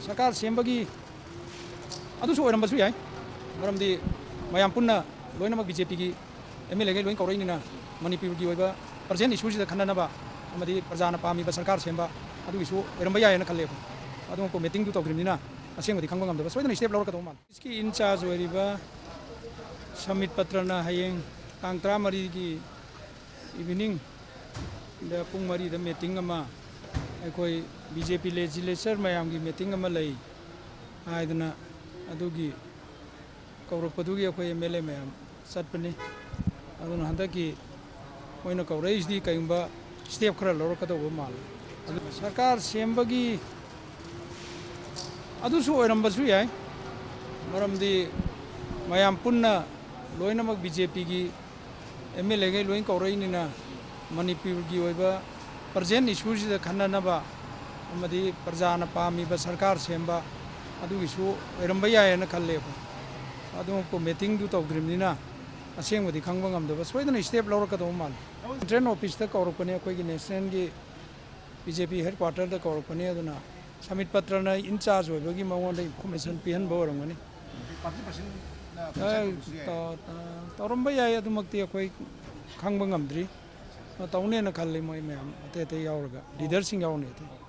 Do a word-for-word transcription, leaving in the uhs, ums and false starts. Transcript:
ꯁꯔꯀꯥꯔ ꯁꯦꯝꯕꯒꯤ ꯑꯗꯨꯁꯨ ꯑꯣꯏꯔꯝꯕꯁꯨ ꯌꯥꯏ꯫ ꯃꯔꯝꯗꯤ ꯃꯌꯥꯝ ꯄꯨꯟꯅ ꯂꯣꯏꯅꯃꯛ ꯕꯤ ꯖꯦ ꯄꯤꯒꯤ ꯑꯦꯝ ꯑꯦꯜ ꯑꯦꯈꯩ ꯂꯣꯏ ꯀꯧꯔꯛꯏꯅꯤꯅ, ꯃꯅꯤꯄꯨꯔꯒꯤ ꯑꯣꯏꯕ ꯄ꯭ꯔꯖꯦꯟ ꯏꯁꯨꯁꯤꯗ ꯈꯟꯅꯅꯕ ꯑꯃꯗꯤ ꯄ꯭ꯔꯖꯥꯅ ꯄꯥꯝꯃꯤꯕ ꯁꯔꯀꯥꯔ ꯁꯦꯝꯕ ꯑꯗꯨꯒꯤꯁꯨ ꯑꯣꯏꯔꯝꯕ ꯌꯥꯏꯌꯦꯅ ꯈꯜꯂꯦ ꯑꯩꯈꯣꯏ꯫ ꯑꯗꯨꯃꯛꯄꯨ ꯃꯤꯇꯤꯡꯗꯨ ꯇꯧꯗ꯭ꯔꯤꯕꯅꯤꯅ ꯑꯁꯦꯡꯕꯗꯤ ꯈꯪꯕ ꯉꯝꯗꯕ, ꯁꯣꯏꯗꯅ ꯁ꯭ꯇꯦꯞ ꯂꯧꯔꯛꯀꯗꯧꯕ ꯃꯥꯜꯂꯤ꯫ ꯏꯟꯆꯥꯔꯖ ꯑꯣꯏꯔꯤꯕ ꯁꯃꯤꯠ ꯄꯇ꯭ꯔꯅ ꯍꯌꯦꯡ ꯇꯥꯡ ꯇꯔꯥꯃꯔꯤꯒꯤ ꯏꯚꯤꯅꯤꯡꯗ ꯄꯨꯡ ꯃꯔꯤꯗ ꯃꯤꯇꯤꯡ ꯑꯃ, ꯑꯩꯈꯣꯏ ꯕꯤ ꯖꯦ ꯄꯤ ꯂꯦꯖꯤꯁꯂꯦꯆꯔ ꯃꯌꯥꯝꯒꯤ ꯃꯤꯇꯤꯡ ꯑꯃ ꯂꯩ ꯍꯥꯏꯗꯅ, ꯑꯗꯨꯒꯤ ꯀꯧꯔꯛꯄꯗꯨꯒꯤ ꯑꯩꯈꯣꯏ ꯑꯦꯝ ꯑꯦꯜ ꯑꯦ ꯃꯌꯥꯝ ꯆꯠꯄꯅꯤ꯫ ꯑꯗꯨꯅ ꯍꯟꯗꯛꯀꯤ ꯃꯣꯏꯅ ꯀꯧꯔꯛꯏꯁꯤꯗꯤ ꯀꯔꯤꯒꯨꯝꯕ ꯁ꯭ꯇꯦꯞ ꯈꯔ ꯂꯧꯔꯛꯀꯗꯧꯕ ꯃꯥꯜꯂꯤ꯫ ꯑꯗꯨ ꯁꯔꯀꯥꯔ ꯁꯦꯝꯕꯒꯤ ꯑꯗꯨꯁꯨ ꯑꯣꯏꯔꯝꯕꯁꯨ ꯌꯥꯏ꯫ ꯃꯔꯝꯗꯤ ꯃꯌꯥꯝ ꯄꯨꯟꯅ ꯂꯣꯏꯅꯃꯛ ꯕꯤ ꯖꯦ ꯄꯤꯒꯤ ꯑꯦꯝ ꯑꯦꯜ ꯑꯦꯈꯩ ꯂꯣꯏ ꯀꯧꯔꯛꯏꯅꯤꯅ, ꯃꯅꯤꯄꯨꯔꯒꯤ ꯑꯣꯏꯕ ꯄ꯭ꯔꯖꯦꯟ ꯏꯁꯨꯁꯤꯗ ꯈꯟꯅꯅꯕ ꯑꯃꯗꯤ ꯄ꯭ꯔꯖꯥꯅ ꯄꯥꯝꯃꯤꯕ ꯁꯔꯀꯥꯔ ꯁꯦꯝꯕ ꯑꯗꯨꯒꯤꯁꯨ ꯑꯣꯏꯔꯝꯕ ꯌꯥꯏꯌꯦꯅ ꯈꯜꯂꯦ ꯑꯩꯈꯣꯏ꯫ ꯑꯗꯨꯃꯛꯄꯨ ꯃꯤꯇꯤꯡꯗꯨ ꯇꯧꯗ꯭ꯔꯤꯕꯅꯤꯅ ꯑꯁꯦꯡꯕꯗꯤ ꯈꯪꯕ ꯉꯝꯗꯕ, ꯁꯣꯏꯗꯅ ꯁ꯭ꯇꯦꯞ ꯂꯧꯔꯛꯀꯗꯧꯕ ꯃꯥꯜꯂꯤ꯫ ꯁꯦꯟꯇ꯭ꯔꯦꯜ ꯑꯣꯐꯤꯁꯇ ꯀꯧꯔꯛꯄꯅꯦ, ꯑꯩꯈꯣꯏꯒꯤ ꯅꯦꯁꯅꯦꯜꯒꯤ ꯕꯤ ꯖꯦ ꯄꯤ ꯍꯦꯗ ꯀ꯭ꯋꯥꯇꯔꯗ ꯀꯧꯔꯛꯄꯅꯦ꯫ ꯑꯗꯨꯅ ꯁꯃꯤꯠ ꯄꯇ꯭ꯔꯅ ꯏꯟꯆꯥꯔꯖ ꯑꯣꯏꯕꯒꯤ ꯃꯉꯣꯟꯗ ꯏꯟꯐꯣꯔꯃꯦꯁꯟ ꯄꯤꯍꯟꯕ ꯑꯣꯏꯔꯝꯒꯅꯤ꯫ ꯄꯥꯔꯇꯤ ꯄ꯭ꯔꯁꯤꯗꯦꯟꯅ ꯑꯦ, ꯄꯩꯁꯥ ꯇꯧꯕꯁꯨ ꯌꯥꯏ꯫ ꯇ-, ꯇ-, ꯇꯧꯔꯝꯕ ꯌꯥꯏ, ꯑꯗꯨꯃꯛꯇꯤ ꯑꯩꯈꯣꯏ ꯈꯪꯕ ꯉꯝꯗ꯭ꯔꯤ꯫ ꯇꯧꯅꯦꯅ ꯈꯜꯂꯤ, ꯃꯣꯏ ꯃꯌꯥꯝ ꯑꯇꯩ ꯑꯇꯩ ꯌꯥꯎꯔꯒ, ꯂꯤꯗꯔꯁꯤꯡ ꯌꯥꯎꯔꯅꯤ ꯑꯇꯩ꯫